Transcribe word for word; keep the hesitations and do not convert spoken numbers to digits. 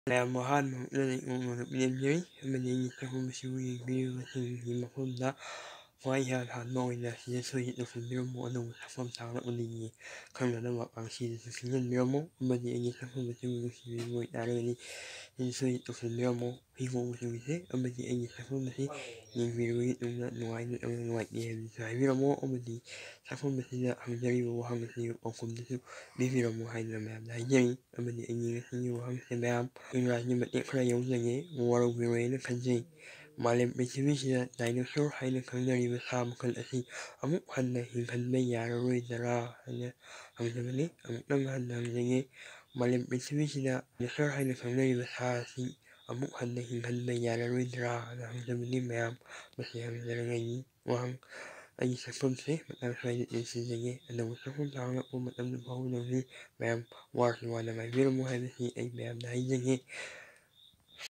ꯃꯌꯥꯝꯕꯨ ꯑꯍꯥꯟꯕ ꯃꯛꯇꯗ ꯏꯃꯣꯠ ꯃꯅꯨꯡ ꯃꯤꯅꯦꯝꯖꯔꯤ ꯑꯃꯗꯤ ꯑꯩꯒꯤ ꯁꯛꯐꯝ ꯑꯁꯤꯕꯨ ꯌꯦꯡꯕꯤꯔꯤꯕꯁꯤꯡꯒꯤ ꯃꯐꯝꯗ ꯈ꯭ꯋꯥꯏ ꯏꯍꯥꯟ ꯍꯥꯟꯕ ꯑꯣꯏꯅ ꯁꯤꯗ ꯁꯣꯏꯗꯅ ꯇꯧꯁꯤꯟꯕꯤꯔꯝꯃꯨ꯫ ꯑꯅꯧꯕ ꯁꯛꯐꯝ ꯇꯥꯛꯂꯛꯄꯗꯒꯤ ꯈꯪꯅꯅꯕ ꯄꯥꯡꯁꯤꯗꯁꯨ ꯁꯤꯟꯖꯟꯕꯤꯔꯝꯃꯨ ꯑꯃꯗꯤ ꯑꯩꯒꯤ ꯁꯛꯐꯝ ꯑꯁꯤꯕꯨ ꯅꯨꯡꯁꯤꯕꯤꯕ ꯑꯣꯏꯇꯥꯔꯒꯗꯤ ꯁꯤꯗ ꯁꯣꯏꯗꯅ ꯇꯧꯁꯤꯟꯕꯤꯔꯝꯃꯨ꯫ ꯍꯤꯡꯒꯣꯜ ꯃꯆꯨꯒꯤꯁꯦ ꯑꯃꯗꯤ ꯑꯩꯒꯤ ꯁꯛꯐꯝ ꯑꯁꯤ ꯌꯦꯡꯕꯤꯔꯕꯒꯤ ꯇꯨꯡꯗ ꯅꯨꯡꯉꯥꯏ ꯅꯠꯇ꯭ꯔꯒ ꯅꯨꯡꯉꯥꯏꯇꯦ ꯍꯥꯏꯕꯗꯨꯁꯨ ꯍꯥꯏꯕꯤꯔꯝꯃꯣ ꯑꯃꯗꯤ ꯁꯛꯐꯝ ꯑꯁꯤꯗ ꯍꯪꯖꯔꯤꯕ ꯋꯥꯍꯪ ꯑꯁꯤ ꯄꯥꯎꯈꯨꯝꯗꯨꯁꯨ ꯄꯤꯕꯤꯔꯝꯃꯣ ꯍꯥꯏꯗꯨꯅ ꯃꯌꯥꯝꯗ ꯍꯥꯏꯖꯔꯤ꯫ ꯑꯃꯗꯤ ꯑꯩꯒꯤ ꯉꯁꯤꯒꯤ ꯋꯥꯍꯪꯁꯦ ꯃꯌꯥꯝ ꯏꯪꯒ꯭ꯔꯥꯖꯤ ꯃꯇꯦꯛ ꯈꯔ ꯌꯥꯎꯖꯒꯦ, ꯋꯥꯔꯧꯕꯤꯔꯣꯏꯅ ꯈꯟꯖꯩ꯫ ꯃꯥꯂꯦꯝ ꯄ꯭ꯔꯤꯊꯤꯕꯤꯁꯤꯗ ꯗꯥꯏꯅꯣꯁꯣꯔ ꯍꯥꯏꯅ ꯈꯪꯅꯔꯤꯕ ꯁꯥ ꯃꯈꯜ ꯑꯁꯤ ꯑꯃꯨꯛ ꯍꯟꯅ ꯍꯤꯡꯍꯟꯕ ꯌꯥꯔꯔꯣꯏꯗ꯭ꯔꯥ ꯍꯥꯏꯅ ꯍꯪꯖꯕꯅꯤ꯫ ꯑꯃꯨꯛꯇꯪ ꯍꯟꯅ ꯍꯪꯖꯒꯦ, ꯃꯥꯂꯦꯝ ꯄ꯭ꯔꯤꯊꯤꯕꯤꯁꯤꯗ ꯗꯥꯏꯅꯣꯁꯣꯔ ꯍꯥꯏꯅ ꯈꯪꯅꯔꯤꯕ ꯁꯥ ꯑꯁꯤ ꯑꯃꯨꯛ ꯍꯟꯅ ꯍꯤꯡꯍꯟꯕ ꯌꯥꯔꯔꯣꯏꯗ꯭ꯔꯥꯅ ꯍꯪꯖꯕꯅꯤ꯫ ꯃꯌꯥꯝ ꯃꯁꯤ ꯍꯪꯖꯔꯒ ꯑꯩꯒꯤ ꯋꯥꯍꯪ ꯑꯩꯒꯤ ꯁꯛꯐꯝꯁꯦ ꯃꯇꯥꯡ ꯁ꯭ꯋꯥꯏꯗ ꯂꯣꯏꯁꯤꯟꯖꯒꯦ꯫ ꯑꯅꯧꯕ ꯁꯛꯐꯝ ꯇꯥꯛꯂꯛꯄ ꯃꯇꯝꯗ ꯐꯥꯎꯒꯗꯧꯅꯤ꯫ ꯃꯌꯥꯝ ꯋꯥꯔꯁꯨ ꯋꯥꯅ ꯉꯥꯏꯕꯤꯔꯝꯃꯨ ꯍꯥꯏꯕꯁꯤ ꯑꯩ ꯃꯌꯥꯝꯗ ꯍꯥꯏꯖꯒꯦ꯫